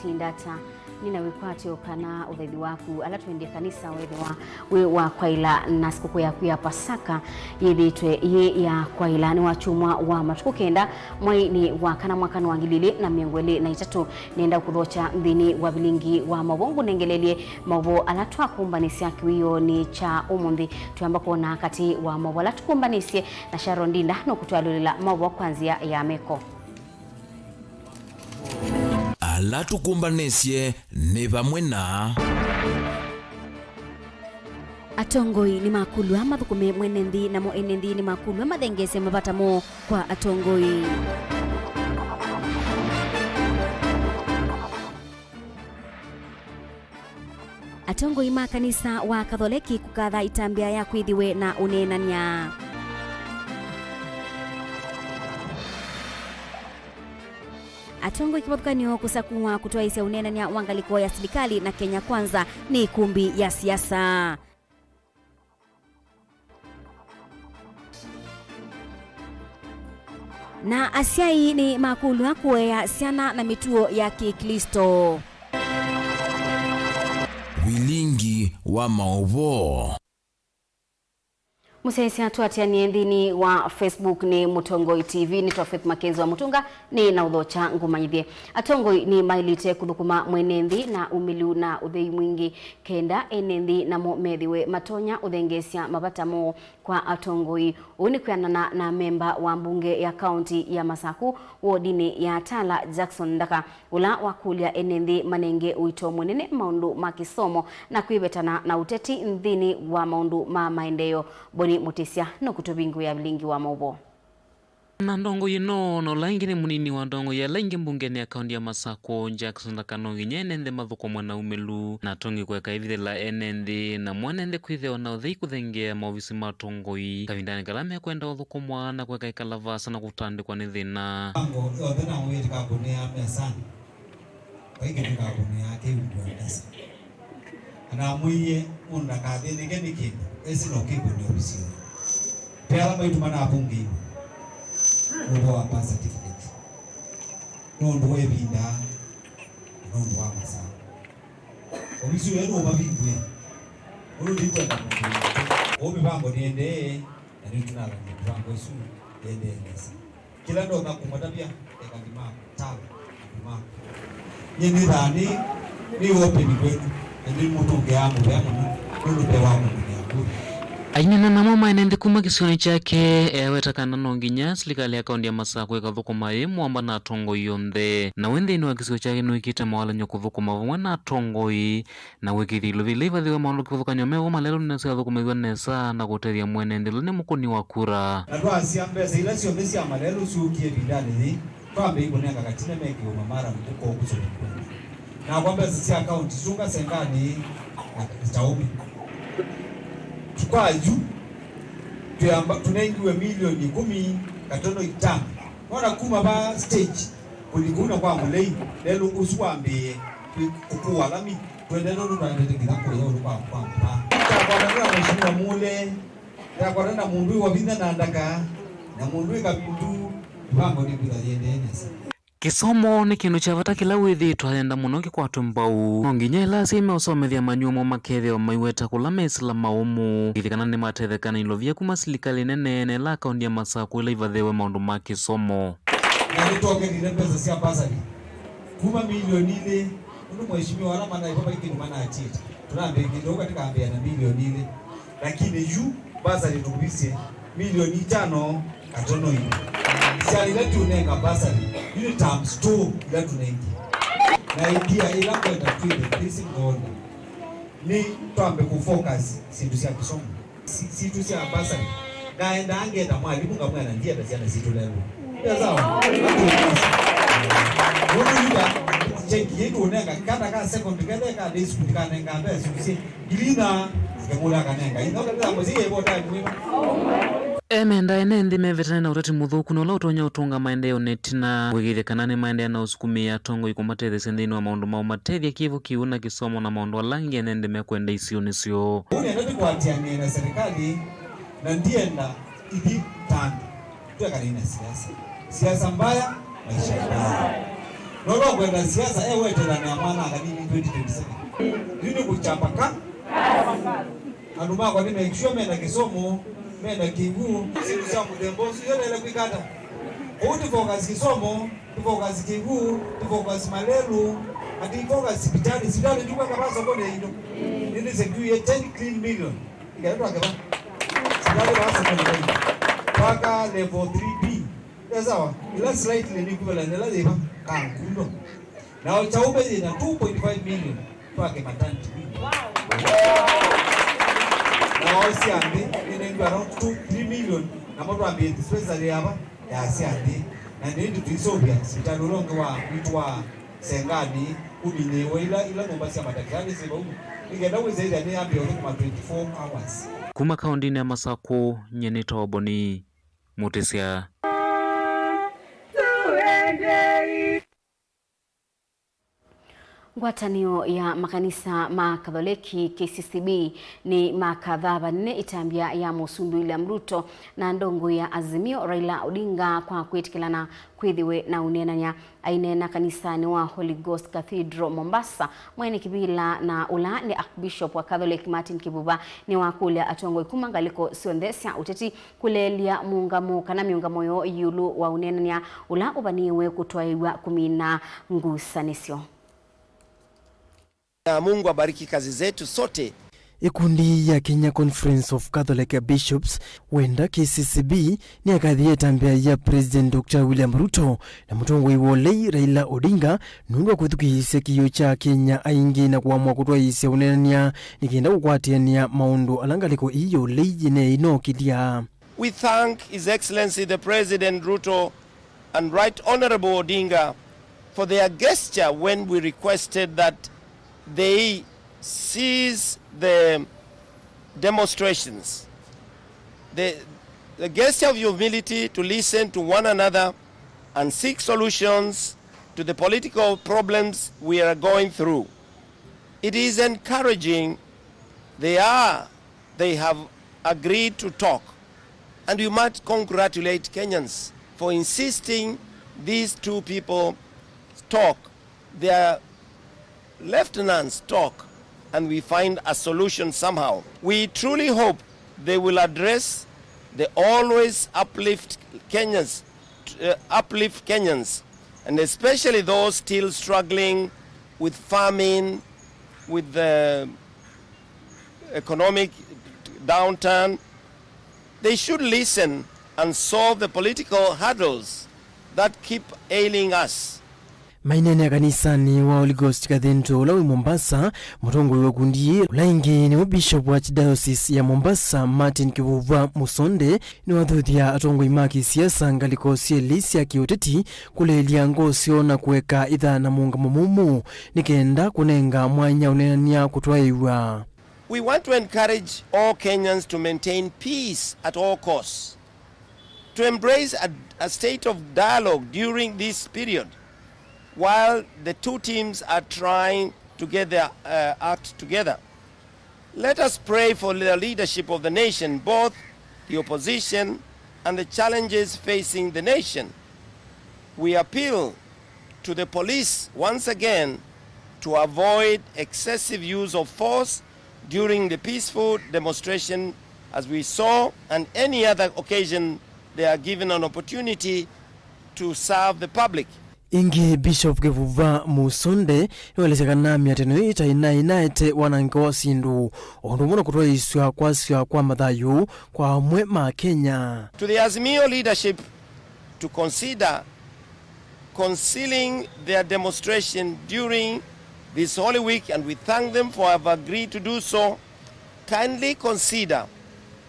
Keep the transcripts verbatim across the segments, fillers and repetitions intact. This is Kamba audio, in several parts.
Nĩ ndata nĩ na wĩkwatyo kana ũthaithi waku ala twendie kanisa wĩthĩwa wĩ wa kwaĩla, na sikũkũ yaku ya Pasaka yĩthĩĩtwe yĩ ya kwaĩla. Nĩ wa kyumwa wa matukũ kenda, mweinĩ wa kana, mwakani wa ngili ilĩ na mĩongo ĩlĩ na itatũ. Nĩenda kũthokya nthĩnĩ wa vilingi wa maũvoo ngũnengelelye maũvoo ala twakũmbanĩsya kĩwĩoonĩ kya ũmũnthĩ. Twĩamba kwona katĩ wa maũvoo ala tũkũmbanĩsye, na Sharon Ndinda nũkũtwalũlĩla maũvoo kwa nzĩa ya meko. Ala tũkũmbanĩsye nĩ vamwe na. Atongoi nĩmakulw'a mathũkũme mwene nthĩ, namo ene nthĩ nĩmakulw'a mathengeesye mavata moo kwa atongoi. Atongoi ma kanisa wa Katholeki kũkatha ĩtambya ya kwĩthĩwe na ũneenany'a. Atongoi kĩvathũkany'o kũsakũwa kũtwaĩĩsya ũneenany'a wa ngalĩko ya silikalĩ na Kenya Kwanza nĩ ĩkũmbĩ ya siasa. Na asyai nĩmakũlw'a kũea syana na mĩtuo ya Kĩklĩsto. Vilingi wa maũvoo. Mũsyaĩĩsya tũatĩanĩe nthĩnĩ wa Facebook nĩ Mũtongoi T V, nĩtwa Faith Mackenzie wa Mũtunga. Nĩ na ũthokya ngũmanyĩthye. Atongoi nĩmaĩlĩte kũthũkũma mwene nthĩ na umĩlu na ũthei mwingĩ, kenda ene nthĩ namo methĩwe matonya ũthengeesya mavata moo kwa atongoi. Ũu nĩ kwĩanana na memba wa mbunge ya kaunti ya Masaku, wodinĩ ya Tala, Jackson Ndaka, ũla wakũlya ene nthĩ manenge ũito mũnene maũndũ ma kĩsomo na kwĩvetana na ũteti nthĩnĩ wa maũndũ ma maendeeo. Boni Mũtĩsya nũkũtũvingũĩa vilingi wa maũvoo. Na ndongoi ĩno, na ũla ĩngĩ nĩ mũnini wa ndongoi ala ingĩ mbungenĩ ya kaunti ya Masakũ, Jackson Ndaka, no nginya ene nthĩ mathũkũmwe na umĩlu, na atongoi kũeka ĩvithĩla ene nthĩ, na mwene nthĩ kwĩthĩwa na ũthei kũthengeea maovisi ma atongoi kavindanĩ kala mekwenda ũthũkũmwa na kũeka ĩkala vaasa na kũtandĩkwa nĩ thĩna. Mĩvango yonthe namwĩie ndĩkakũnĩaa mesanĩ. Vai kĩndũ kĩkakũnĩaa kĩu ndwendesa. Na namwĩie mũndũ ndakathĩnĩke nĩ kĩndũ, esi no kĩkũnĩa ovisinĩ. Ve ala maitũ manavũngĩiwe ũvoo wa birth certificate nũndũ wa ĩvinda na nũndũ wa masaa. Ovisi ũyũ nũũmavingũe ũndũ ndikwenda mũndũ wĩngĩ. Ũu mĩvango nĩendee, na nĩtũnalany'a mĩvango ĩsu yĩendee nesa. Kĩla ndonya kũmatavya, eka ndimamũtala andũ makwa. Nyie nĩthaa nĩ, nĩ open kwenu, na nĩmũtũngĩaa mũvea mũno nũndũ mbee wa mũndũ nĩ akũlya. Aineena namo maene nthĩ kuma kĩsionĩ kyake, eaweta kana no nginya silikalĩ ya kaunti ya Masakũ ĩkathũkũma ĩ mũamba na atongoi onthe. Na we nthĩnĩ wa kĩsio kyake nĩwĩkĩte mawalany'o kũthũkũma vamwe na atongoi na wĩkĩthya ilovi ila ivathĩwe maũndũ kĩvathũkany'o me vo malelũnĩ nĩsyathũkũmĩthw'a nesa na kũtethya mwene nthĩ ũla nĩ mũkũni wa kura. Na twasya mbesa ila syonthe sya malelũ syũkie ĩvindanĩ yĩĩ, twambĩĩe kũnenga Katina mekĩwe mamara mũko kũsũvĩkwa. Nakwa mbesa sya akaunti sunga senganĩ na Kyaũme. Kwa yu twĩamba tũnengiwe milioni ĩkũmi katono itano. Nona kuma va stage kũthi kũu na kwa mũlei, lelũ ũsu wambĩĩe kwĩ kũkũa lami, twendete ũndũ twaendete nginya kũya ũndũ kwa kwa mpa. Takwatana na Mheshimiwa Mule, takwatana na mũndũ wĩ Wavinya na Ndaka, na mũndũ wĩ Kavindu, mĩvango nĩkwĩtha yĩendee nesa. Kĩsomo nĩ kĩndũ kya vata kĩla wĩthĩĩtwe ayenda mũno kĩkwatwe mbau. No nginya ĩla asyai meũsomethya manyuo moo makethĩwa maiweta kũla mesĩla maũmũ. Kĩthĩ kana nĩmatetheka na ilovia kuma silikalĩ nene na ĩla akaunti ya Masakũ ĩla ivathĩwe maũndũ ma kĩsomo. Na nĩtwongelile mbesa sya bursary kuma milioni ilĩ, ũndũ mheshimiwa ala manaĩva vai kĩndũ manatiĩte. Tũnambĩkĩte ũu katĩkambĩa na milioni ilĩ. Lakini yu bursary tũkuvisye milioni itano katono ilĩ. Syana ila tũnenga bursary, yu nĩ times two ila tũnengie. Na idea ila ngwenda twĩthe twĩsĩ ngoni nĩ twambe kũfocus syĩndũ sya kĩsomo. Si-, sitũ sya bursary. Ngaendaa ngeta mwalimũ ngamwĩa na ndienda syana sitũ lelũ. Ndio sawa? Nũndũ yuda cheki yĩĩ tũnenga kana ka secondary kethe ka day school kanenga mbesa isu ngili inya, nake mũla akanenga inya, ũkatĩla mũsyai ĩvo time wĩva. Emenda ene nthĩ mevetane na ũteti mũthũku na ũla ũtonya ũtũnga maendeeo na ĩtina, kwĩkĩĩthya kana nĩmaendeea na ũsukumĩĩa atongoi kũmatetheesya nthĩnĩ wa maũndũ ma ũmatethya kĩw'ũ kĩw'ũ na kĩsomo na maũndũ ala angĩ ene nthĩ mekwenda isionĩ syoo. Ũu nĩenda tũkwatĩanĩe na serikali, na ndienda ithyĩ ta andũ twĩkalei na siasa. Siasa mbaya, maisha mbaya. Nũndũ wa kwenda siasa, ewetelanĩa mwana kanini twenty twenty-seven. Yu nĩ kũchapa ka. Andũ makwa nĩ make sure mena kĩsomo, mena kĩw'ũ, syĩndũ sya mũthemba ũsu, yo naĩle kwĩka ata? Kwoou tũfocus kĩsomo, tũfocus kĩw'ũ, tũfocus malelũ, ati focus sipitalĩ, sipitalĩ ndyuka kavaa sokoni ya indo. Nĩnĩ secure ten clean million. Ikenda twake va? Sipitalĩ vaa sokoni ya indo. Twaka level three B. Ĩ sawa, ĩla slightly nĩ equivalent ĩla yĩva Kangundo. Nao Chaume yĩna two point five million twake maternity wing. Nao sya nthĩ nĩnengiwe around two, three million, namo twambĩe dispensary yava ya sya nthĩ. Na nĩ ĩndĩ tũisũvya sivitalĩ ũla ũngĩ wa witũ wa Sengani, ũminĩĩwe ila, ila nyũmba sya matakĩtalĩ syĩ vau, nĩ kenda wĩsĩthya nĩyambĩe ũthũkũma twenty-four hours. Kuma kaũndĩnĩ ya Masakũ, nyie nĩ Toboni Mũtĩsya. Ngwatanĩo ya makanisa ma Katholeki, K C C B, nĩ makathaa vanene ĩtambya ya Mũsumbĩ William Ruto na ndongoi ya Azimio, Raila Odinga, kwa kwĩtĩkĩlana kwĩthĩwe na ũneenany'a. Aineena kanisanĩ wa Holy Ghost Cathedral, Mombasa, mwene kĩvĩla na ũla nĩ Archbishop wa Catholic, Martin Kivuva, nĩwakũlya atongoi kuma ngalĩko syonthe sya ũteti kũleelya mũũngamo kana mĩũngamo yoo ĩũlũ wa ũneenany'a ũla ũvanĩĩwe kũtwaĩw'a kũmina ngusanĩsyo. Na Mungu abariki kazi zetu sote. Ĩkundi ya Kenya Conference of Catholic Bishops, wenda K C C B, nĩyakathie ĩtambya ya President Doctor William Ruto na mũtongoi wa ũlei Raila Odinga nũndũ wa kwĩthukĩĩsya kĩĩo kya Kenya aingĩ na kũamũa kũtwaĩĩsya ũneenany'a nĩ kenda kũkwatĩanĩa maũndũ ala ngalĩko ii ya ũlei yĩneeinokĩlya. We thank His Excellency the President Ruto and Right Honorable Odinga for their gesture when we requested that they cease the demonstrations. The, the gesture of humility to listen to one another and seek solutions to the political problems we are going through. It is encouraging. They are, they have agreed to talk. And we must congratulate Kenyans for insisting these two people talk. Their lieutenants talk and we find a solution somehow. We truly hope they will address the always uplift Kenyans, uh, uplift Kenyans, and especially those still struggling with famine, with the economic downturn. They should listen and solve the political hurdles that keep ailing us. Maineenea kanisanĩ wa Holy Ghost Cathedral ũla wĩ Mombasa, mũtongoi wa ĩkundi yĩĩ, ũla ĩngĩ nĩwe Bishop wa Archdiocese ya Mombasa, Martin Kivuva Musonde, nĩwathuthya atongoi ma kĩsiasa ngalĩko syelĩ sya kĩũteti kũleelya ngoo syoo na kũeka ĩtha na mũũngamo mũmũ nĩ kenda kũnenga mwanya ũneenany'a kũtwaĩw'a. We want to encourage all Kenyans to maintain peace at all costs, to embrace a, a state of dialogue during this period, while the two teams are trying to get their, uh, act together. Let us pray for the leadership of the nation, both the opposition and the challenges facing the nation. We appeal to the police once again to avoid excessive use of force during the peaceful demonstration, as we saw, and any other occasion they are given an opportunity to serve the public. Ĩngĩ, Bishop Kivuva Musonde nĩwaelesya kana mĩatĩano ĩĩ ĩtaĩ naĩ naete wanangĩko wa syĩndũ, o ũndũ ũmwe na kũtwaĩĩsw'a kwasya kwa mathayũ kwa amwe ma Kenya. To the Azimio leadership to consider concealing their demonstration during this Holy Week, and we thank them for have agreed to do so. Kindly consider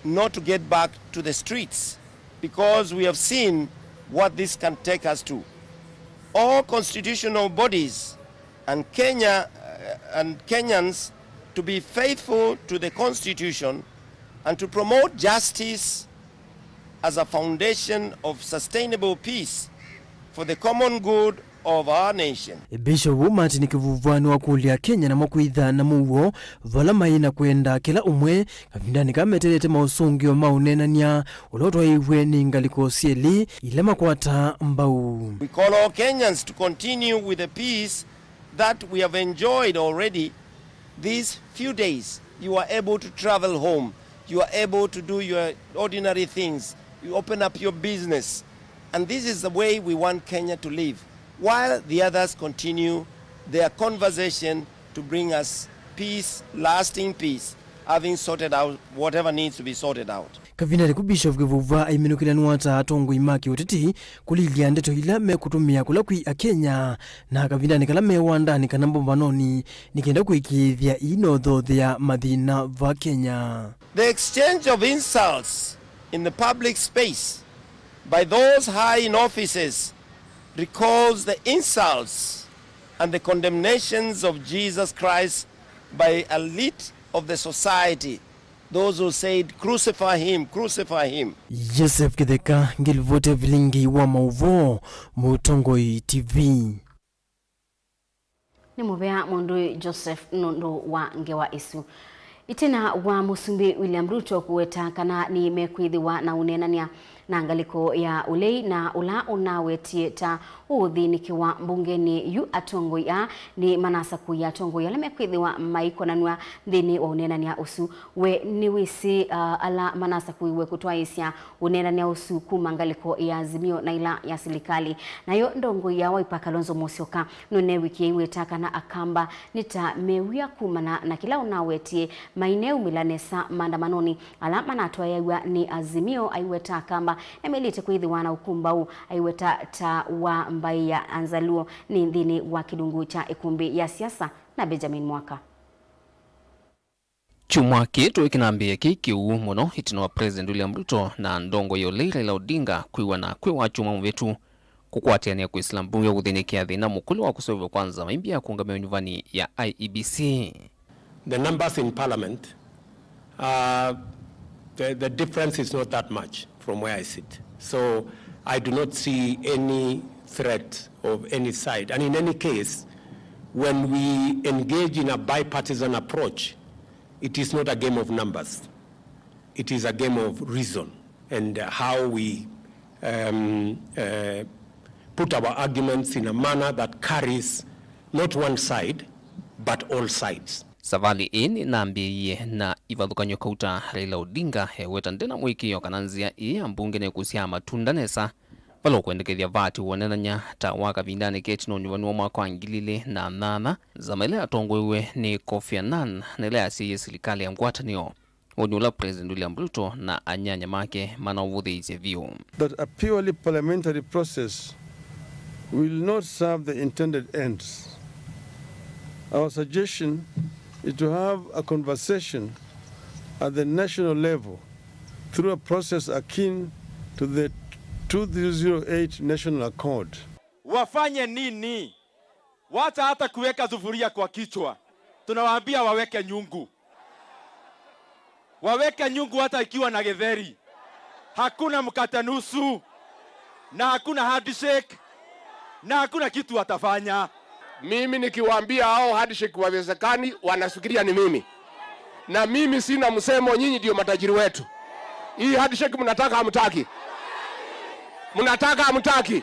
not to get back to the streets, because we have seen what this can take us to. All constitutional bodies and Kenya, uh, and Kenyans to be faithful to the Constitution and to promote justice as a foundation of sustainable peace for the common good of our nation. Bishop Martin Kĩvuvwa nĩwakũlya Akenya namo kwĩtha na mũuo vala maĩ na kwenda kĩla ũmwe kavindanĩ kaa meteelete maũsũngĩo ma ũneenany'a ũla ũtwaĩĩw'e nĩ ngalĩko syelĩ ila makwataa mbau. We call all Kenyans to continue with the peace that we have enjoyed already these few days. You are able to travel home. You are able to do your ordinary things. You open up your business. And this is the way we want Kenya to live, while the others continue their conversation to bring us peace, lasting peace, having sorted out whatever needs to be sorted out. Kavindanĩ kau Bishop Kĩvuvwa aiminũkĩlya nĩwataa atongoi ma kĩũteti kũlilya ndeto ila mekũtũmĩa kũla kwĩ Akenya, na kavindanĩ kala me wandanĩ kana mbombanonĩ, nĩ kenda kũĩkĩĩthya ii na ũthothea mathĩna va Kenya. The exchange of insults in the public space by those high in offices recalls the insults and the condemnations of Jesus Christ by elite of the society, those who said, "Crucify him, crucify him." Joseph Kĩtheka, ngĩlivoti vilingi wa maũvoo, Mũtongoi T V. Nĩ mũvea mũndũ Joseph nũndũ wa ngewa ĩsu. Ĩtina wa Mũsumbĩ William Ruto kũweta kana nĩmekwĩthĩwa na ũneenany'a na ngalĩko ya ũlei na ũla ũnawetie ta ũũthĩnĩkĩwa mbungenĩ yu, atongoi aa nĩ manasakũie atongoi ala mekwĩthĩwa maikonanw'a nthĩnĩ wa ũneenany'a ũsu. We nĩwĩsĩ, uh, ala manasakũiwe kũtwaĩĩsya ũneenany'a ũsu kuma ngalĩko ya Azimio na ĩla ya silikalĩ. Nayo ndongoi ya Wiper Kalonzo Musyoka nũneewikie aiweta kana Akamba nĩ ta mewia kumana na kĩla ũnawetie maineumĩla nesa maandamanonĩ ala manatwaĩawa nĩ Azimio. Aiweta Akamba nĩmaĩlĩte kwĩthĩwa na ũkũmbaũ, aiweta ta wa mbaĩ ya Anzaluo nĩ nthĩnĩ wa kĩlungu kya ĩkũmbĩ ya siasa na Benjamin Mwaka. Kyumwa kĩĩ tũĩ kĩnambĩĩe kĩ kĩuu mũno ĩtina wa President William Ruto na ndongoi ya ũlei Raila Odinga kwĩw'ana kwĩ Wakyumwa mũvĩtu kũkwatĩanĩa kwĩsĩla mbunge kũthĩnĩkĩa thĩna mũkũlũ wa kũseũvw'a kwa nzama imbya ya kũũngamĩa ũnyuvani ya I E B C. The numbers in parliament, uh, the, the difference is not that much from where I sit. So I do not see any threat of any side. And in any case, when we engage in a bipartisan approach, it is not a game of numbers. It is a game of reason and how we, um, uh, put our arguments in a manner that carries not one side, but all sides. Savalĩ ĩĩ nĩnambĩĩie na ivathũkany'o kauta Raila Odinga eweta ndena mũĩkĩĩo kana nzĩa ĩĩ ya mbunge nĩkũsyaa matunda nesa. Vala ũkwendekethya vaati ũneenany'a ta wa kavindanĩ ke ĩtina ũnyuvani wa mwaka wa ngili ilĩ na nyanya, nzama ĩla yatongoew'e nĩ Kofi Annan na ĩla yasyaie silikalĩ ya ngwatanĩo. Ũũ nĩ ũla President William Ruto na anyanya make manaũvũthĩĩisye vyũ. That a purely parliamentary process will not serve the intended ends. Our suggestion is to have a conversation at the national level through a process akin to the two thousand eight National Accord. Wafanye nini? Wacha hata kuweka sufuria kwa kichwa. Tunawaambia waweke nyungu. Waweke nyungu hata ikiwa na githeri. Hakuna mkate nusu. Na hakuna handshake. Na hakuna kitu watafanya. Mimi nikiwaambia hao handshake haiwezekani, wanafikiria ni mimi. Na mimi sina msemo, nyinyi ndio matajiri wetu. Hii handshake mnataka hamtaki? Mnataka hamtaki?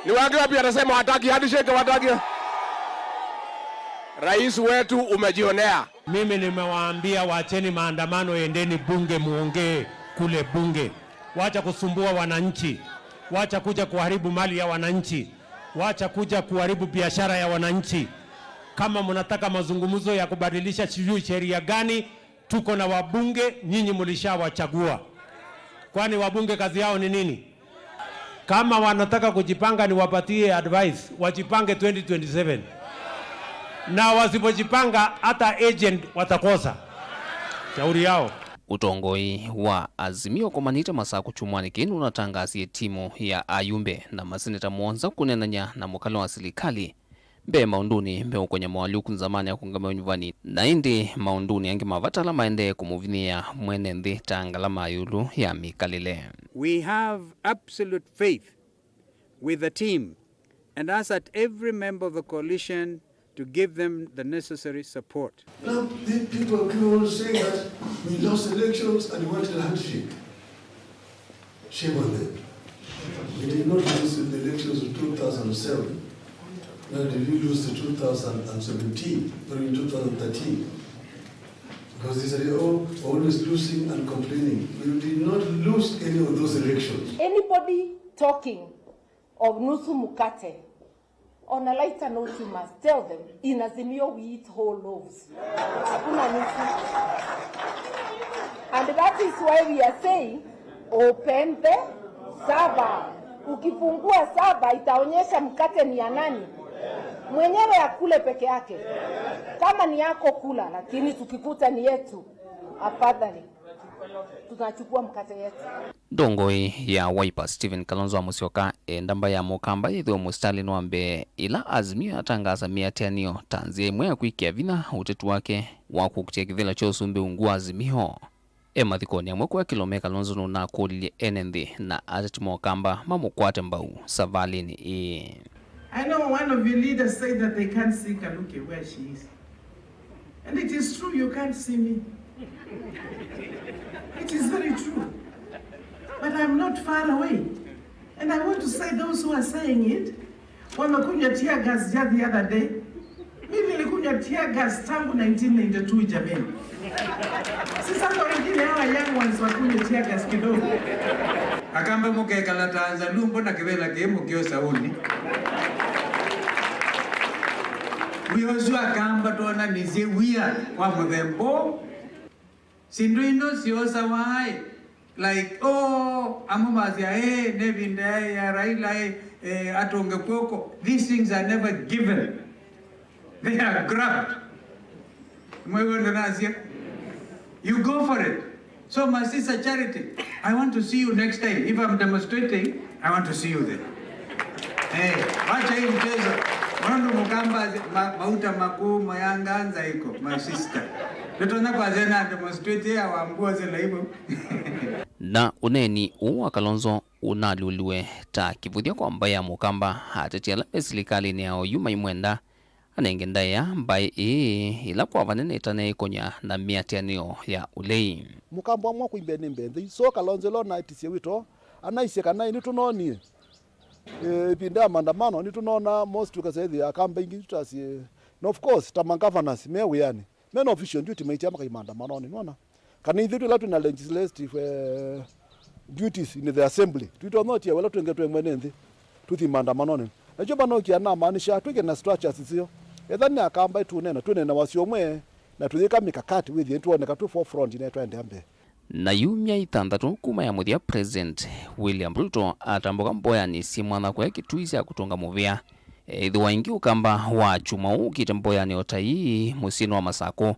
Ni wangapi watasema hataki handshake, wataki? Rais wetu umejionea. Mimi nimewaambia wacheni maandamano, endeni bunge muongee kule bunge. Wacha kusumbua wananchi. Wacha kuja kuharibu mali ya wananchi. Wacha kuja kuharibu biashara ya wananchi. Kama mnataka mazungumzo ya kubadilisha sijui sheria gani, tuko na wabunge, nyinyi mlishawachagua. Kwani wabunge kazi yao ni nini? Kama wanataka kujipanga, niwapatie advice, wajipange twenty twenty-seven. Na wasipojipanga, hata agent watakosa. Shauri yao. Ũtongoi wa Azimio ũkomanĩte Masakũ kyumwanĩ kĩĩ nũnatangasie timu ya ayumbe na maseneta mũonza kũneenany'a na mũkalo wa silikalĩ mbee maũndũnĩ meũkony'a moalyũku nzamanĩ ya kũũngamĩa ũnyuvani, na ĩndĩ maũndũnĩ angĩ ma vata ala maendee kũmũvinyĩĩa mwene nthĩ ta ngalama ya ĩũlũ ya mĩkalĩle. We have absolute faith with the team and ask that every member of the coalition to give them the necessary support. Now, the people keep on saying that we lost elections and we wanted a handshake. Shame on them. We did not lose in the elections of two thousand seven. Nor did we lose the two thousand seventeen, nor in two thousand thirteen. Because they said, oh, we're always losing and complaining. We did not lose any of those elections. Anybody talking of nusu mkate, on a lighter note, you must tell them, in Azimio we eat whole loaves. Hakuna nusu. And that is why we are saying, open the sava. Ukifungua sava, itaonyesha mkate ni ya nani. Mwenyewe akule peke yake. Kama ni yako, kula, lakini tukikuta ni yetu, afadhali tunachukua mkate yetu. Ndongoi ya Wiper Stephen Kalonzo Musyoka enda mbaĩ ya Mũkamba yĩthĩwe mũsitalĩnĩ wa mbee ĩla Azimio yatangaasa mĩatĩanĩo ta nzĩa ĩmwe ya kwĩkĩa vinya ũteti wake wa kũkitĩa kĩvĩla kya ũsumbĩ ungu wa Azimio. E mathikonĩ amwe kũekĩlwa me Kalonzo nũnakũlilye ene nthĩ na ateti ma Ũkamba mamũkwate mbau savalĩnĩ ĩĩ. I know one of your leaders said that they can't see Kaluki where she is. And it is true, you can't see me. It is very true. But I'm not far away. And I want to say those who are saying it, wamekunywa tear gas just the other day. Mimi nilikunywa tear gas tangu nineteen ninety-two, jameni. Sasa kwa wengine hawa young ones wakunywe tear gas kidogo. Akamba mũkekala ta nza lumbo na kĩvĩla kĩĩ mũkĩosa ũnĩ. Wĩa ũsu Akamba twonanisye wĩa wa mũthemba ũũ. Syĩndũ ino syosawa aĩ, like, oh, amwe masya, eh, nĩ ĩvinda ya Raila, eh, eh, atũnge kw'oko. These things are never given. They are grabbed. Mwĩw'e ndĩnasya? You go for it. So, my sister Charity, I want to see you next time. If I'm demonstrating, I want to see you there. Eh, wacha hii mchezo. Nũndũ Mũkamba ma, mauta makuu mayanga nzaiko, my sister. Nĩtonya kwasya na demonstrate ya wambua zila hivyo. Na ũneeni ũũ wa Kalonzo ũnalyũliwe ta kĩvũthya kwa mbaĩ ya Mũkamba, ateti ala me silikalĩnĩ ya oyu maimwenda anenge ndaĩa mbaĩ ĩĩ ĩla kwa vanene ĩtanaĩkonya na mĩatĩanĩo ya ũlei. Mũkamba wamwa kwĩmbĩa nĩ mbee nthei, so Kalonzo ĩla ũnaĩtisye wĩto, anaisye kana ĩ nĩtũnoonie, ĩ, ĩvinda ya maandamano nĩtũnoona most ũkasya ĩthĩa Akamba ingĩ tũtasye, na of course ta ma governors me wĩanĩ, mena official duty maitia makai maandamanonĩ, nĩwona? Kana ithyĩ twĩ ĩla twĩ na legislative, eh, duties in the assembly, twĩtonya ũtia wĩla twĩngĩ twĩ mwene nthĩ tũthi maandamanonĩ. Nakyo vanokia namaanisha twĩke na structures iseo. Etha nĩ Akamba ĩtũneena, twĩneena wasyo ũmwe, na tũyĩka mikakati wĩthĩe nĩtwoneka twĩ forefront na twaendeea mbee. Na yu myei thanthatũ kuma ya mũthya President William Ruto atambũka mboyanĩ syĩ mwanya kũya Kitui sya kũtũnga mũvĩa, ethĩwa ĩngĩ Ũkamba wa kyumwa ũũ ũkĩte mboyanĩ o ta ii mũsyĩnĩ wa Masakũ.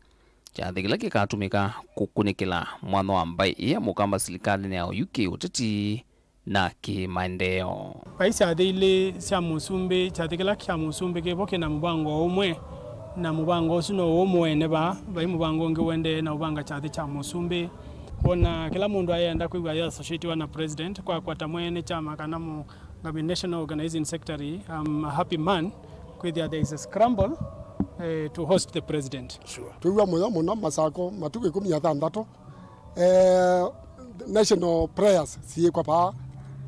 Kyathĩ kĩla kĩkatũmĩka kũkunĩkĩla mwanya wa mbaĩ ĩĩ ya Mũkamba silikalĩnĩ ya oyu kĩ-ũteti na kĩ-maendeeo. Vai syathĩ ilĩ sya mũsumbĩ, kyathĩ kĩla kya mũsumbĩ kĩ vo kĩ na mũvango o ũmwe, na mũvango ũsu no ũũ mũene vaa, vai mũvango ũngĩ ũendee na ũvanga kyathĩ kya mũsumbĩ. Kwona kĩla mũndũ ayenda kwĩw'a ayĩ associatiwa na president, kwakwa ta mwene kyama kana mũngami national organizing secretary, I'm a happy man kwĩthĩa there is a scramble, eh, to host the president. Sure. Twĩw'a mũyo mũno Masakũ matukũ ĩkũmi na thanthatũ, eh, national prayers siĩkwa vaa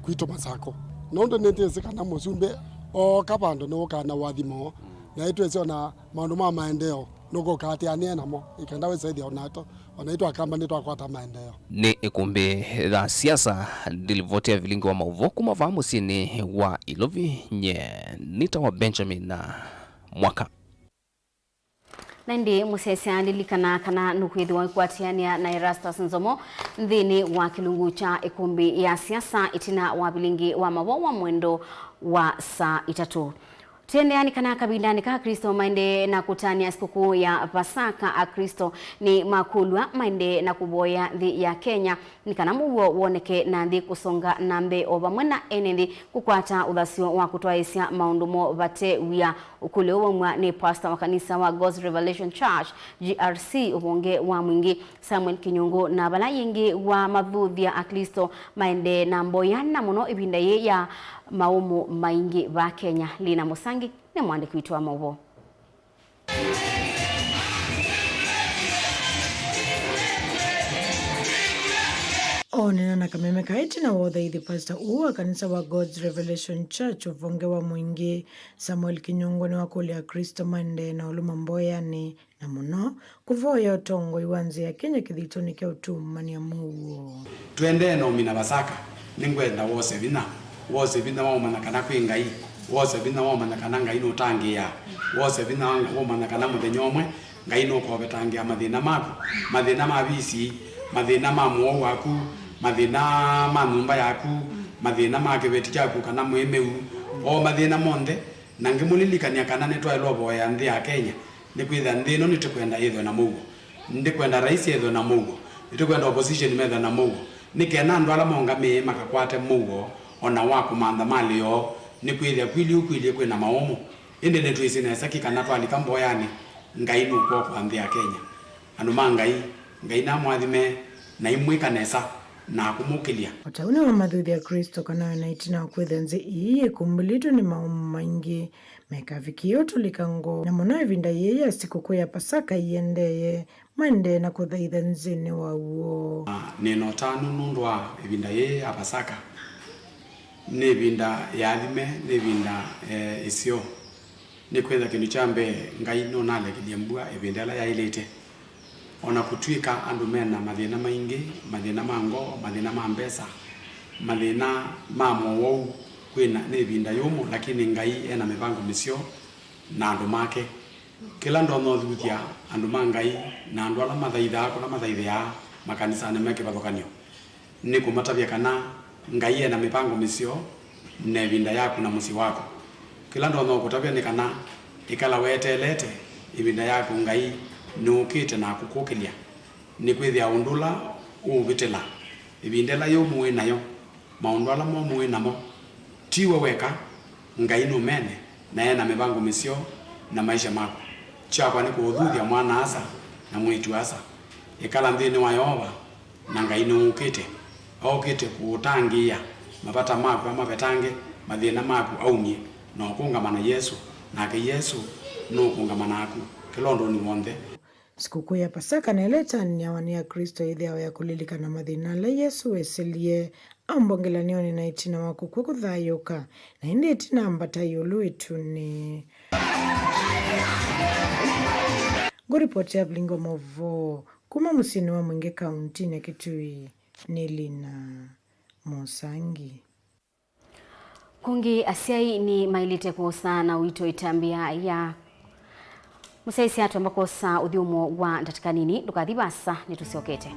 kwitũ Masakũ. Nũndũ nĩnĩsĩ kana mũsumbĩ ooka vandũ nĩwũkaa na ũathimo, na ĩtwĩsĩ ona maũndũ ma maendeeo nũkũkaatĩanĩa namo, ĩkenda wĩsaĩthya onatũ, onaitũ Akamba nĩtwakwata maendeeo. Nĩ ĩkũmbĩ ya siasa, ndilivoti ya vilingi wa maũvoo kuma vaa mũsyĩnĩ wa Ilovi, nye nĩtawa Benjamin Mwaka. Na ĩndĩ mũsyaĩĩsya lilikana kana nũkwĩthĩwa ũikwatĩanĩa na Erastus Nzomo nthĩnĩ wa kĩlungu kya ĩkũmbĩ ya siasa ĩtina wa vilingi wa mavoo wa mwendo wa saa itatũ. Tũendeea nĩ kana kavindanĩ ka Aklĩsto maendee na kũtanĩa sikũkũ ya Vasaka, Aklĩsto nĩ makũlw'a maendee na kũvoya nthĩ ya Kenya nĩ kana mũuo woneke na nthĩ kũsonga na mbee o vamwe na ene nthĩ kũkwata ũthasyo wa kũtwaĩĩsya maũndũ moo vate wia. Ũkũlyo ũũ waumw'a nĩ pastor wa kanisa wa God's Revelation Church, G R C, ũvonge wa Mwingi, Samuel Kinyungu, na vala yĩngĩ wa mathuthya Aklĩsto maendee na mboya na mũno ĩvinda yĩĩ ya Maũmũ maingĩ vaa Kenya. Lina Mũsangi nĩ mwandĩki witũ wa maũvoo. Oonena na kameme ka ĩtina wa ũthaithi, pastor ũũ wa kanisa wa God's Revelation Church ũvonge wa Mwingĩ, Samuel Kinyungu, nĩwakũlya Aklĩsto maendee na ũlũma mboyanĩ, na mũno kũvoya ũtongoi wa nzĩ ya Kenya kĩthitonĩ kya ũtumany'a mũuo. Tũendee na ũmina Vasaka, nĩngwenda wose vinya, wose vinya wa ũmanya kana kwĩ Ngai, wose vinya wa ũmanya kana Ngai nũtangĩĩaa, wose vinya wa ũmanya kana mũthenya ũmwe Ngai nũkovetangĩa mathĩna maku, mathĩna ma visi, mathĩna ma mũwau waku, mathĩna ma nyũmba yaku, mathĩna ma kĩveti kyaku kana mwĩmeu, o mathĩna monthe, na ngĩmũlilikany'a kana nĩtwaĩlwe ũvoya nthĩ ya Kenya, nĩkwĩthĩa nthĩ ĩno nĩtũkwenda yĩthwe na mũuo. Nĩtũkwenda rais ethwe na mũuo. Nĩtũkwenda opposition methwe na mũuo. Nĩ kenda andũ ala maũngamĩe makakwate mũuo, o na wa kũmantha malĩ yoo, nĩkwĩthĩa kwĩlĩ ũkwĩlĩ kwĩ na maũmũ. Ĩndĩ nĩtwĩsĩ nesa ki kana twalika mboyanĩ, Ngai nũkwokwa nthĩ ya Kenya. Andũ ma Ngai, Ngai namũathime na imwĩka nesa na akũmũkĩlya. O ta ũu nĩwamathuthya Aklĩsto kana o na ĩtina wa kwĩthĩa nzĩ ii yĩkumbũlĩtwe nĩ maũmũ maingĩ, mekavikĩe ũtũlĩkango, na mũno ĩvinda yĩĩ ya sikũkũ ya Pasaka ĩendee, maendee na kũthaitha nzĩnĩ wa w'o. Ah, nĩ na ũtanu nũndũ wa ĩvinda yĩĩ ya Pasaka. Nĩ ĩvinda yaathime, nĩ ĩvinda, eh, ĩseo. Nĩkwĩthĩa kĩndũ kya mbee, Ngai nũnalekilye mbua ĩvinda ĩla yaĩlĩte. O na kũtw'ĩka andũ me na mathĩna maingĩ, mathĩna ma ngoo, mathĩna ma mbesa, mathĩna ma mowau, kwĩna nĩ ĩvinda yũmũ, lakini Ngai e na mĩvango mĩseo na andũ make. Kĩla ndonya ũthuthya andũ ma Ngai na andũ ala mathaithaa kũla mathaithĩaa makanisanĩ me kĩvathũkany'o, nĩ kũmatavya kana Ngai e na mĩvango mĩseo na ĩvinda yaku na mũsyĩ waku. Kĩla ndonya ũkũtavya nĩ kana, ĩkala weteelete ĩvinda yaku, Ngai nũũkĩte na akũkũkĩlya. Nĩkwĩthĩa ũndũ ũla ũũvĩtĩla, ĩvinda ĩla yũmũ wĩ nayo, maũndũ ala momũ wĩ namo, ti we weka, Ngai nũmene na e na mĩvango mĩseo na maisha maku. Kyakwa nĩ kũũthuthya mwana-a-asa na mwĩĩtu-a-asa. Ĩkala nthĩnĩ wa Yeova, na Ngai nũũkĩte. Okĩte kũũtangĩĩa mavata maku amavetange, mathĩna maku aumye, na ũkũngama na Yesũ, nake Yesũ nũũkũngama naku kĩla ũndũnĩ w'onthe. Sikũkũ ya Pasaka na ĩla ĩtanĩawa nĩ Aklĩsto yĩthĩawa ya kũlilikana mathĩna ala Yesũ weselie aũmbwa ngelanionyĩ na ĩtina wa kũkw'a kũthayũũka, na ĩndĩ ĩtina ambata ĩũlũ ĩtunĩ. Ngũripoti ya vilingi wa maũvoo kuma mũsyĩnĩ wa Mwingĩ kauntinĩ ya Kitui nĩ Lina Mũsangi. Kũngĩ, asyai nĩmaĩlĩte kwosa na ũito ĩtambya ya mũsyaĩĩsya. Twamba kwosa ũthyũmũo wa ndatĩka nini, ndũkathi vaasa, nĩtũsyokete.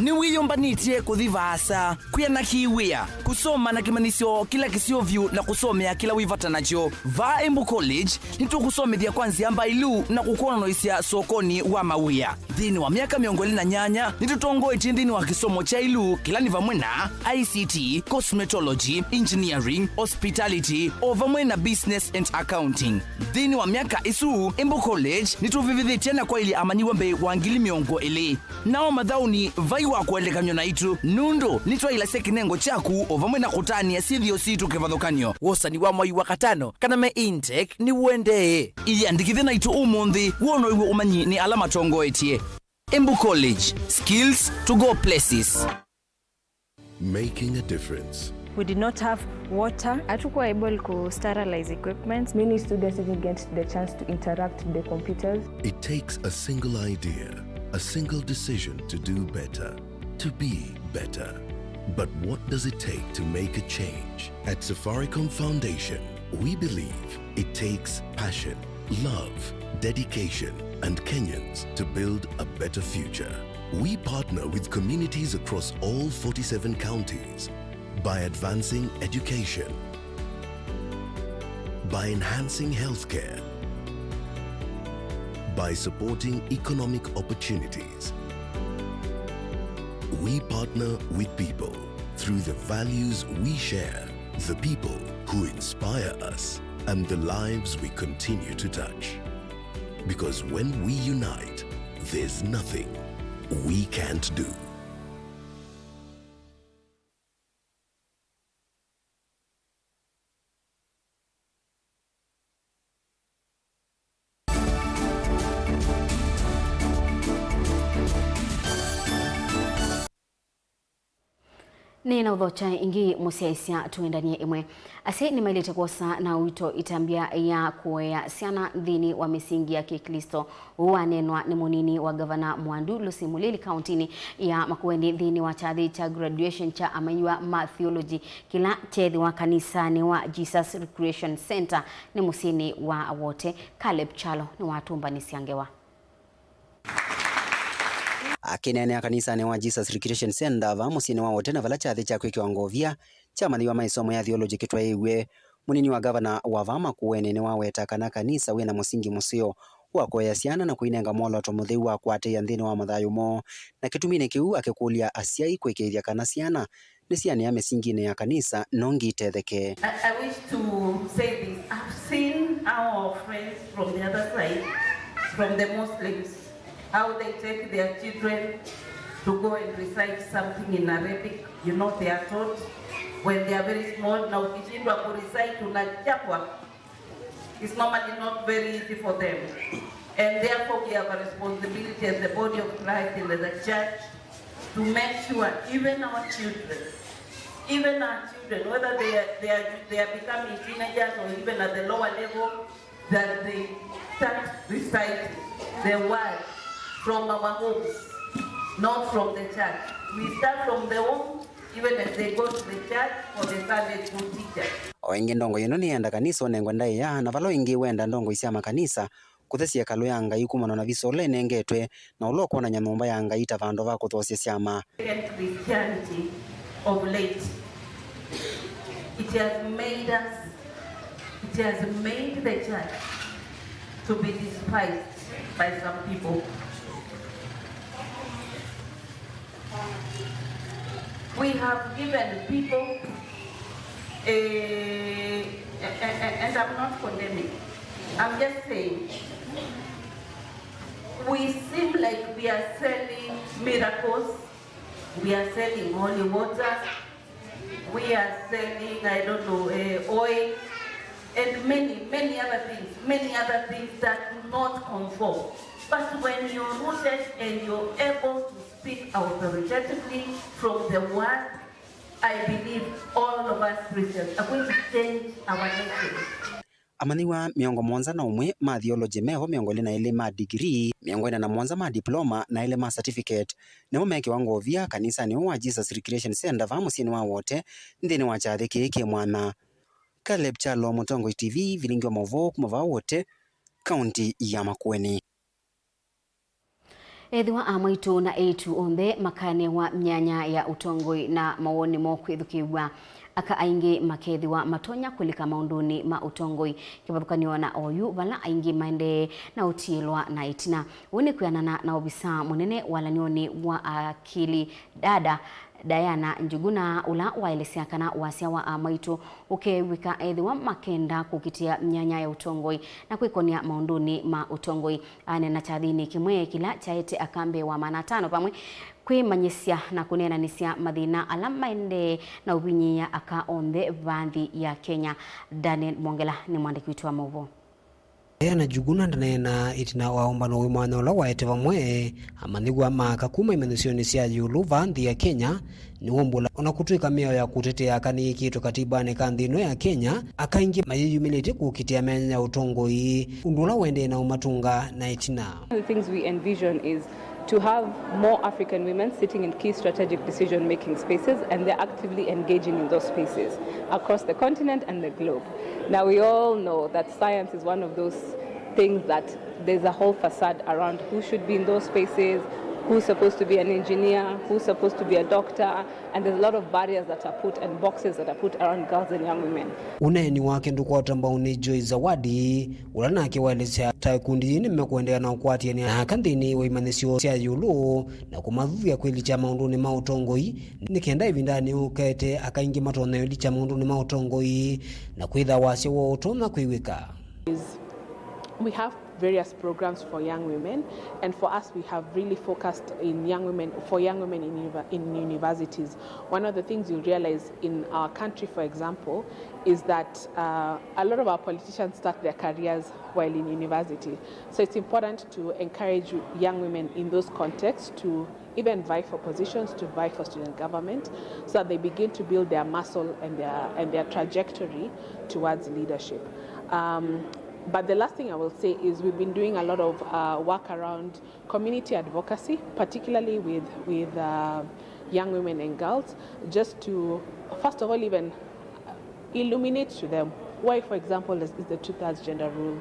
Nĩwĩyũmbanĩtye kũthi vaasa, kwĩanakĩĩw'a, kũsoma na kĩmanyĩsyo kĩla kĩseo vyũ na kũsomea kĩla wĩ vata nakyo? Vaa Embu College, nĩtũkũsomethya kwa nzĩa mbailu na kũkwonoesya sokonĩ wa mawĩa. Nthĩnĩ wa myaka mĩongo ĩlĩ na nyanya, nĩtũtongoetye nthĩnĩ wa kĩsomo kya ĩlu, kĩla nĩ vamwe na I C T, cosmetology, engineering, hospitality, o vamwe na business and accounting. Nthĩnĩ wa myaka ĩsu, Embu College nĩtũvĩvĩthĩtye na kwaĩlya amanyĩw'a mbee wa ngili mĩongo ĩlĩ. Nao mathaũnĩ vai wa kũelekanw'a naitũ, nũndũ nĩtwaĩlasya kĩnengo kyaku o vamwe na kũtanĩa syĩthĩo sitũ kĩvathũkany'o. Wosani wa mwai wa katano kana me intake nĩũendee. Ĩyĩandĩkĩthye naitũ ũmũnthĩ wonoew'e ũmanyi nĩ ala matongoetye. Embu College, skills to go places. Making a difference. We did not have water. Hatukuwa able ku sterilize equipments. Many students didn't get the chance to interact with the computers. It takes a single idea, a single decision to do better, to be better. But what does it take to make a change? At Safaricom Foundation, we believe it takes passion, love, dedication, and Kenyans to build a better future. We partner with communities across all forty-seven counties by advancing education, by enhancing healthcare, by supporting economic opportunities. We partner with people through the values we share, the people who inspire us, and the lives we continue to touch. Because when we unite, there's nothing we can't do. Nĩ na ũthokya ĩngĩ mũsyaĩĩsya tũendanie ĩmwe. Asyai nĩmaĩlĩte kwosa na ũito ĩtambya ya kũea syana nthĩnĩ wa mĩsingi ya Kĩklĩsto. Ũu waneenwa nĩ mũnini wa ngavana Mwandu, Lucy Mũlili, kaũntĩnĩ ya Makueni nthĩnĩ wa kyathĩ kya graduation kya amanyĩw'a ma theology kĩla kyeethĩwa kanisanĩ wa Jesus Recreation Centre nĩ mũsyĩnĩ wa Awote. Caleb Kyalo nĩwatũmbanĩsya ngewa. Akĩneenea kanisanĩ wa Jesus Recreation Centre vaa mũsyĩnĩ wa Awote, na vala kyathĩ kya kwĩkĩwa ngovia kya amanyĩw'a ma ĩsomo ya theology kĩtwaĩĩw'e, mũnini wa ngavana wa vaa Makueni nĩwaweta kana kanisa wĩ na mũsingi mũseo wa kũea syana na kũinenga mwolooto mũtheu wa kũatĩĩa nthĩnĩ wa mathayũ moo, na kĩtuminĩ kĩu akĩkũlya asyai kũĩkĩĩthya kana syana nĩsianĩa mĩsinginĩ ya kanisa no ngitetheke. I, I wish to say this. I've seen our friends from the other side, from the Muslims, how they take their children to go and recite something in Arabic. You know, they are taught when they are very small, na ukishindwa kurecite unachapwa. It's normally not very easy for them. And therefore, we have a responsibility as the body of Christ in the church to make sure even our children, even our children, whether they are, they are, they are becoming teenagers or even at the lower level, that they start reciting the word from our homes, not from the church. We start from the home, even as they go to the church for the Sunday school teacher. O ĩngĩ, ndongoi ĩno nĩyenda kanisa ũnengwe ndaĩa, na vala ĩngĩ wenda ndongoi sya makanisa kũthesya ĩkalũ ya Ngai kumana na visa ũla ĩnengetwe na ũla ũkwonany'a nyũmba ya Ngai ta vandũ va kũthoosya syama. Christianity of late, it has made us, it has made the church to be despised by some people. We have given people, eh, a- a- a- and I'm not condemning, I'm just saying, we seem like we are selling miracles, we are selling holy water, we are selling, I don't know, eh, oil, and many, many other things, many other things that do not conform. But when you're rooted and you're able to speak authoritatively from the word, I believe all of us Christians are going to change our nation. Amanyĩw'a mĩongo mũonza na ũmwe ma theology me vo mĩongo ĩlĩ na elĩ ma degree, mĩongo ĩna na mũonza ma diploma, na elĩ ma certificate nĩmo mekĩwa ngovia kanisanĩ ũũ wa Jesus Recreation Centre vaa mũsyĩnĩ wa Wote nthĩnĩ wa kyathĩ kĩĩ kĩ mwanya. Caleb Kyalo, Mũtongoi T V, vilingi wa maũvoo kuma vaa Wote, kaunti ya Makueni. Ethĩwa amwaitũ na eĩtu onthe makanewa myanya ya ũtongoi na mawoni moo kwĩthukĩĩw'a, aka aingĩ makethĩwa matonya kũlika maũndũnĩ ma ũtongoi, kĩvathũkany'o na oyu vala aingĩ maendee na ũtiĩlwa na ĩtina. Ũu nĩ kwĩanana na ovisaa mũnene walany'onĩ wa akili dada, Diana Njuguna, ũla waelesya kana wasya wa amwaitũ ũkeew'ĩka ethĩwa makenda kũkitĩa myanya ya ũtongoi na kwĩkonia maũndũnĩ ma ũtongoi. Aneena kyathĩnĩ kĩmwe kĩla kyaete aka mbee wa maana atano vamwe kwĩmanyĩsya na kũneenanĩsya mathĩna ala maendee na ũvinyĩĩa aka onthe vaa nthĩ ya Kenya. Daniel Mwongela nĩ mwandĩki witũ wa maũvoo. Diana Njuguna ndaneena ĩtina wa ũmbano wĩ mwanya ũla waete vamwe amanyĩw'a ma aka kuma imanyĩsyonĩ sya ĩũlũ vaa nthĩ ya Kenya, nĩ wũmbũla. Ona kũtw'ĩka mĩao ya kũtetea aka nĩyĩkĩĩtwe katibanĩ ka nthĩ ĩno ya Kenya, aka aingĩ mayĩyumĩlĩtye kũkitĩa myanya ya ũtongoi, ũndũ ũla ũendee na ũmatũnga na ĩtina. One of the things we envision is to have more African women sitting in key strategic decision-making spaces, and they're actively engaging in those spaces across the continent and the globe. Now, we all know that science is one of those things that there's a whole facade around who should be in those spaces, who's supposed to be an engineer, who's supposed to be a doctor, and there's a lot of barriers that are put and boxes that are put around girls and young women. Ũneeni wake ndũkwata mbau nĩ Joy Zawadi, ũla nake waelesya ta ikundi yĩĩ nĩmekũendeea na ũkwatĩanĩa na aka nthĩnĩ wa imanyĩsyo sya ĩũlũ na kũmathuthya kwĩlikya maũndũnĩ ma ũtongoi, nĩ kenda ĩvindanĩ yũkĩte aka aingĩ matonye ũlikya maũndũnĩ ma ũtongoi na kwĩtha wasya woo ũtonya kwĩw'ĩka. We have various programs for young women, and for us, we have really focused in young women, for young women in, univer- in universities. One of the things you'll realize in our country, for example, is that uh, a lot of our politicians start their careers while in university. So it's important to encourage young women in those contexts to even vie for positions, to vie for student government, so that they begin to build their muscle and their, and their trajectory towards leadership. Um, but the last thing I will say is we've been doing a lot of uh, work around community advocacy, particularly with, with uh, young women and girls, just to, first of all, even illuminate to them why, for example, is, is the two-thirds gender rule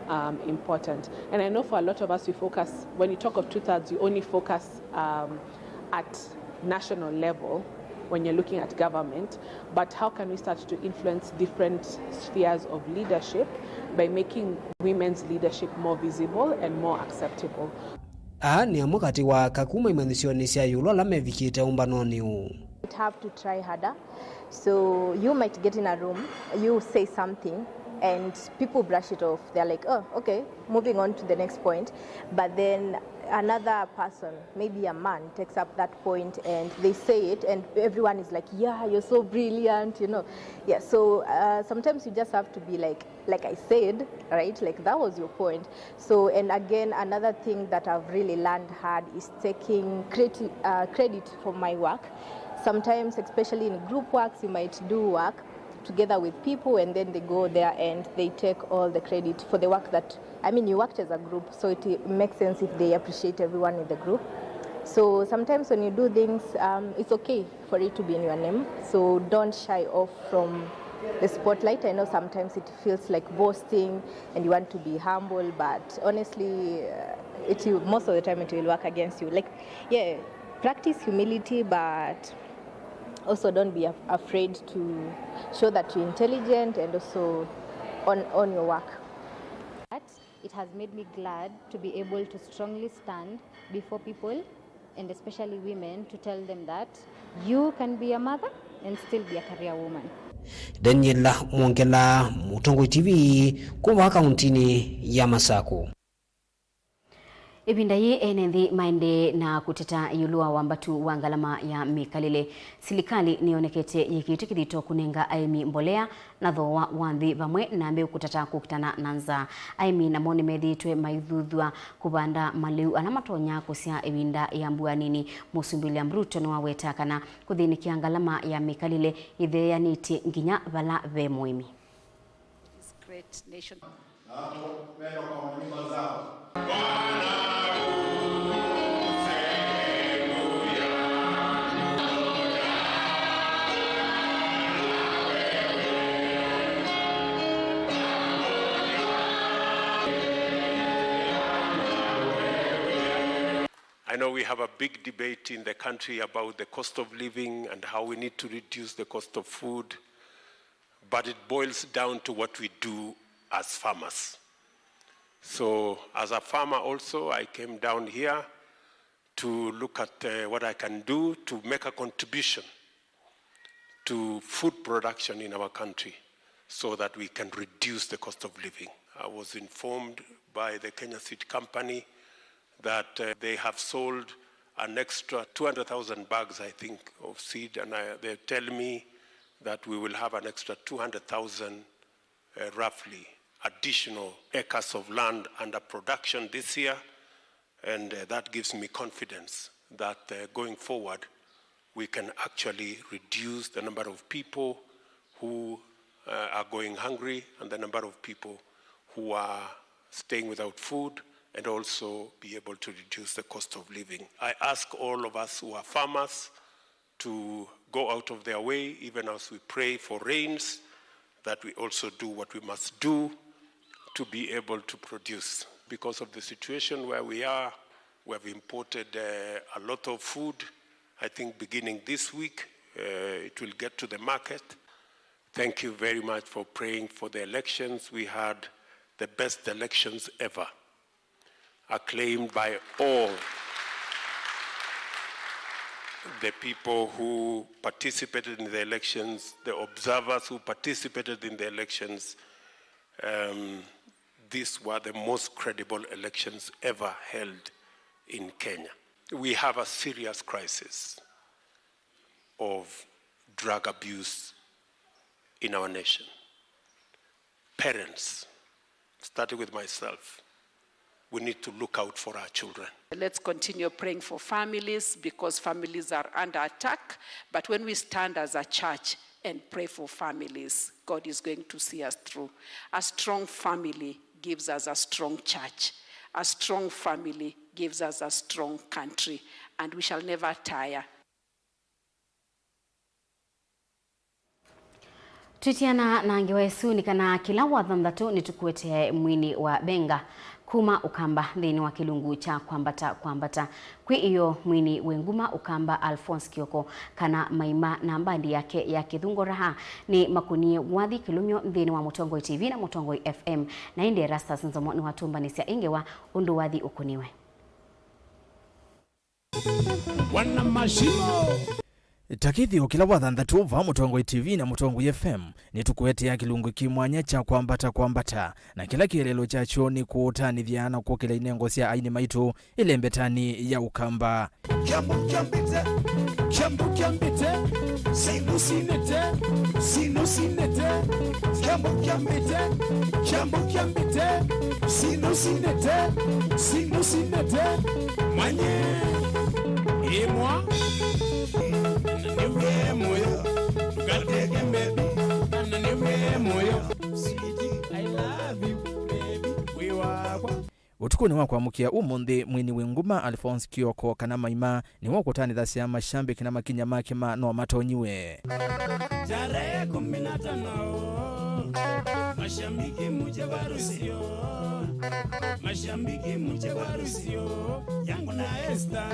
um, important. And I know for a lot of us, we focus, when you talk of two-thirds, you only focus um, at national level when you're looking at government, but how can we start to influence different spheres of leadership by making women's leadership more visible and more acceptable? Aa nĩ amwe katĩ wa aka kuma imanyĩsyonĩ sya ĩũlũ ala mevikĩte ũmbanonĩ ũũ. You'd have to try harder. So you might get in a room, you say something, and people brush it off. They're like, "Oh, okay, moving on to the next point." But then another person, maybe a man, takes up that point and they say it, and everyone is like, "Yeah, you're so brilliant," you know. Yeah, so uh, sometimes you just have to be like, like I said, right? Like, that was your point. So, and again, another thing that I've really learned hard is taking credit, uh, credit for my work. Sometimes, especially in group works, you might do work together with people, and then they go there and they take all the credit for the work that, I mean, you worked as a group, so it makes sense if they appreciate everyone in the group. So sometimes when you do things, um, it's okay for it to be in your name. So don't shy off from the spotlight. I know sometimes it feels like boasting and you want to be humble, but honestly, uh, it will, most of the time it will work against you. Like, yeah, practice humility, but also don't be af- afraid to show that you're intelligent and also on, on your work. But it has made me glad to be able to strongly stand before people and especially women, to tell them that you can be a mother and still be a career woman. Daniela Mwongela, Mũtongoi T V, kuma kauntinĩ ya Masakũ. Ĩvinda yĩĩ ene nthĩ maendee na kũteta ĩũlũ wa wambatu wa ngalama ya mĩkalĩle. Silikalĩ nĩyonekete yĩkĩĩtwe kĩthito kũnenga aĩmi mbolea na thooa wa nthĩ vamwe na mbeũ kũtata kũkitana na nzaa. Aĩmi namo nĩmethĩĩtwe maithuthw'a kũvanda malĩu ala matonya kũsyaa ĩvinda ya mbua nini. Mũsumbĩ William Ruto nĩwaweta kana kũthĩnĩkĩa ngalama ya mĩkalĩle ĩtheeanĩtye nginya vala ve mũĩmi. This great nation. I know we have a big debate in the country about the cost of living and how we need to reduce the cost of food, but it boils down to what we do as farmers. So, as a farmer also, I came down here to look at, uh, what I can do to make a contribution to food production in our country so that we can reduce the cost of living. I was informed by the Kenya Seed Company that, uh, they have sold an extra two hundred thousand bags, I think, of seed, and I, they tell me that we will have an extra two hundred thousand, uh, roughly, additional acres of land under production this year. And, uh, that gives me confidence that, uh, going forward, we can actually reduce the number of people who, uh, are going hungry and the number of people who are staying without food, and also be able to reduce the cost of living. I ask all of us who are farmers to go out of their way, even as we pray for rains, that we also do what we must do to be able to produce. Because of the situation where we are, we have imported, uh, a lot of food. I think beginning this week, uh, it will get to the market. Thank you very much for praying for the elections. We had the best elections ever, acclaimed by all the people who participated in the elections, the observers who participated in the elections. Um, These were the most credible elections ever held in Kenya. We have a serious crisis of drug abuse in our nation. Parents, starting with myself, we need to look out for our children. Let's continue praying for families, because families are under attack. But when we stand as a church and pray for families, God is going to see us through. A strong family gives us a strong church. A strong family gives us a strong country. And we shall never tire. Twĩtiana na ngewa ĩsu, nĩ kana kĩla Wathanthatũ nĩtũkũetee mwini wa Benga kuma Ũkamba nthĩnĩ wa kĩlungu kya Kwambata Kwambata. Kwĩ ĩyoo, mwini wĩ nguma Ũkamba Alphonse Kioko, kana Maima, na mbandi yake ya Kĩthungo Raha nĩmakũnie wathi kĩlũmyo nthĩnĩ wa Mũtongoi T V na Mũtongoi F M. Na ĩndĩ Erastus Nzomo nĩwatũmbanĩsya ĩ ngewa ũndũ wathi ũkũniwe. Wana Mashimo. Ta kĩthĩo kĩla Wathanthatũ vaa Mũtongoi T V na Mũtongoi F M, nĩtũkũetea kĩlungu kĩ mwanya kya Kwambata Kwambata, na kĩla kĩeleelo kyakyo nĩ kũũtanĩthya na kũkĩla inengo sya aini maitũ ĩlembetanĩ ya Ũkamba. Kyambo kyambĩte, kyambo kyambĩte, sino sinete, sino sinete, kyambo kyambĩte, kyambo kyambĩte, sino sinete, sino sinete. Manye, ĩmwa, na nĩw'e mũyo, ndũkateke baby, na nĩw'e mũyo. Sweetie, I love you, baby, wĩ wakwa. Ũtukũnĩ wa kwamũkĩa ũmũnthĩ, mwini wĩ nguma Alphonse Kioko, kana Maima, nĩwe ũkũtanĩthasya mashambiki na makinya make ma no matonyiwe. Tarehe kumi na tano, mashabiki muje kwa harusi yo. Mashabiki muje kwa harusi yo. Yangu na Esther.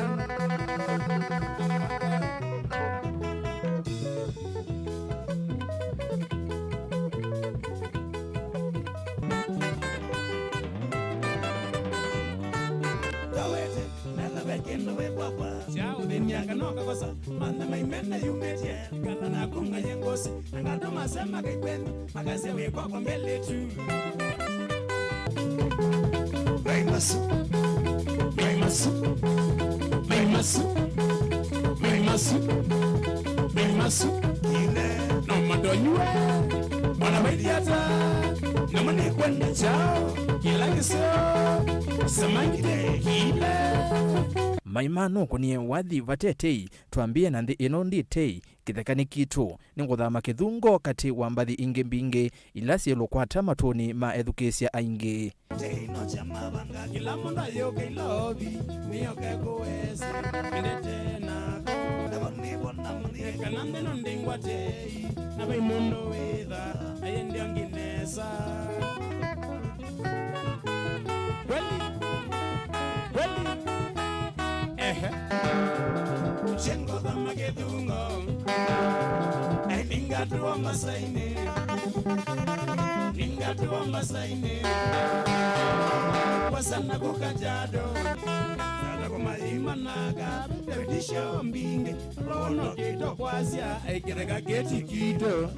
Tawete, nana ve kĩndũ wĩ kwakwa. Kya ũthĩnia kana ũkakosa, mantha maimena yumĩtye. Kana nakunga ye ngosi, na ngatũma sema kaikwenu, makasya wĩ kwakwa mbele tu. Maimasu, maimasu, maimasu, maimasu, maimasu. Kile, no madonyue, mwana mailiata, na mani kwenda chao, kila kisio, samangite kile. Maima nũkũnie wathi vate tei, twambie na nthĩ ĩno ndi tei, kĩtheka nĩ kitũ, nĩngũthama kĩthungo katĩ wa mbathi ingĩ mbingĩ ila syĩlũkwata matũnĩ ma ethukĩĩsya aingĩ. Teino kya mavanga, kĩla mũndũ ayũka ilovi, nĩyoke kũwese, mendete nako. Navo nĩvo namũnĩe kana nthĩno ndingwatei, na vai mũndũ wĩtha, aye ndiongi nesa. Kweli, kweli. Ehe. Chengo thama kĩthungo. Ai, ningatuwa masaini. Ningatuwa masaini. Wasana kukajado. Sala kwa maima naga. Bebidisha mbingi. Lono kito kwasya. Ai, kĩtheka kĩti kito.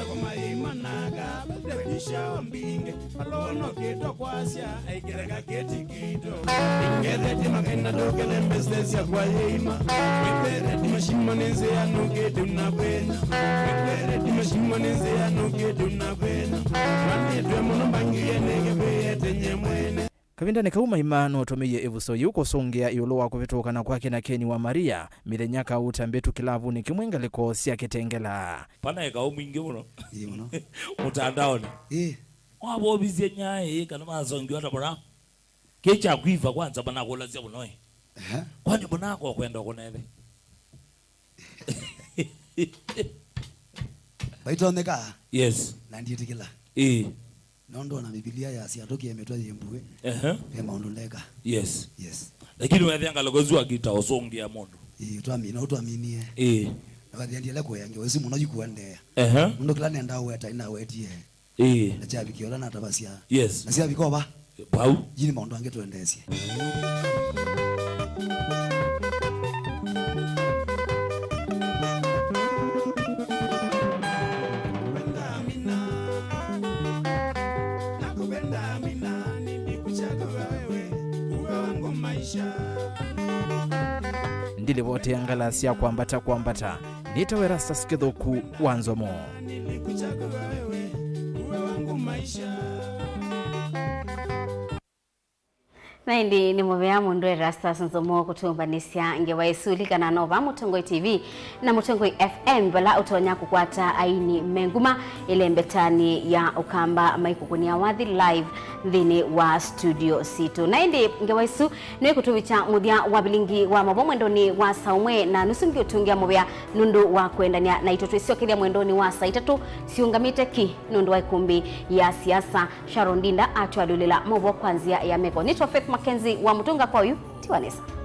Kũmaimananga, bebisha mbingi, alono kĩto kwasya, aikĩreka kĩti kito. Ingethe ti makaina ndũkele mbesesya kwa yeima. Wĩtere ti mashimo nĩ nzĩa nũkĩte unavena. Wĩtere ti mashimo nĩ nzĩa nũkĩte unavena. Manĩtwe mũno mbangie nĩkĩvĩete nye mwene. Kavindanĩ kau Maima nũtũmĩie ĩvuso yĩu kũsũngĩa ĩũlũ wa kũvĩtũkana kwake na Keni wa Maria, mĩthenya kauta mbĩtu kĩlavunĩ kĩmwe ngalĩko sya Kĩtengela. Pana ĩkaũ mwingĩ mũno. Ĩĩ mũno. Mũtandaonĩ. Ĩĩ. Wavovisye nyaĩ kana masongiwa ta mũra. Kĩ kya kwiva kwanza manakũlasya mũno ĩ. Ehe. Kwani mũnako kwenda kũnethe? Vaitonyeka. Yes. Na ndiĩtĩkĩla. Ĩĩ. Nũndũ ona Mbivilia yasya, "Tũkĩe mĩtwe yĩ mbuĩ, ehe, ve maũndũ ndeka." Yes. Yes. Lakini wethĩa ngalĩko isu akita ũsũngĩa mũndũ. Ĩĩ, twami-, no twaminie. Ĩĩ. Na wathĩa ndiele kũea ngewa isu mũno yikuendeea. Ehe. Nũndũ kĩla nendaa weta, inawetie. Ĩĩ. Na kyavikie ũla natavasya. Yes. Na syavika ova. Vau. Yini maũndũ angĩ tũendeesye. Ĩlivoti ya ngala sya kwambata kwambata. Nĩtawa Erastus Kĩthũku wa Nzomo. Na ĩndĩ nĩ mũvea mũndũ Erastus Nzomo kũtũmbanĩsya ngewa ĩsu. Lilikana no va Mũtongoi T V na Mũtongoi F M vala ũtonya kũkwata aini me nguma ĩlembetanĩ ya Ũkamba maikũkũnĩa wathi live nthĩnĩ wa studio sitũ. Na ĩndĩ ngewa ĩsu nĩkũtũvikya mũthya wa vilingi wa mavo mwendonĩ wa saa ũmwe na nusu. Ngĩũtũngĩa mũvea nũndũ wa kũendany'a naitũ. Twĩsyokethya mwendonĩ wa saa itatũ syĩũngamĩte ki nũndũ wa ĩkũmbĩ ya siasa. Sharon Ndinda atwalũlĩla mavo kwa nzĩa ya meko. Nĩtwa Faith Mackenzie wa Mũtũnga kwa ũyu. Tiwa nesa.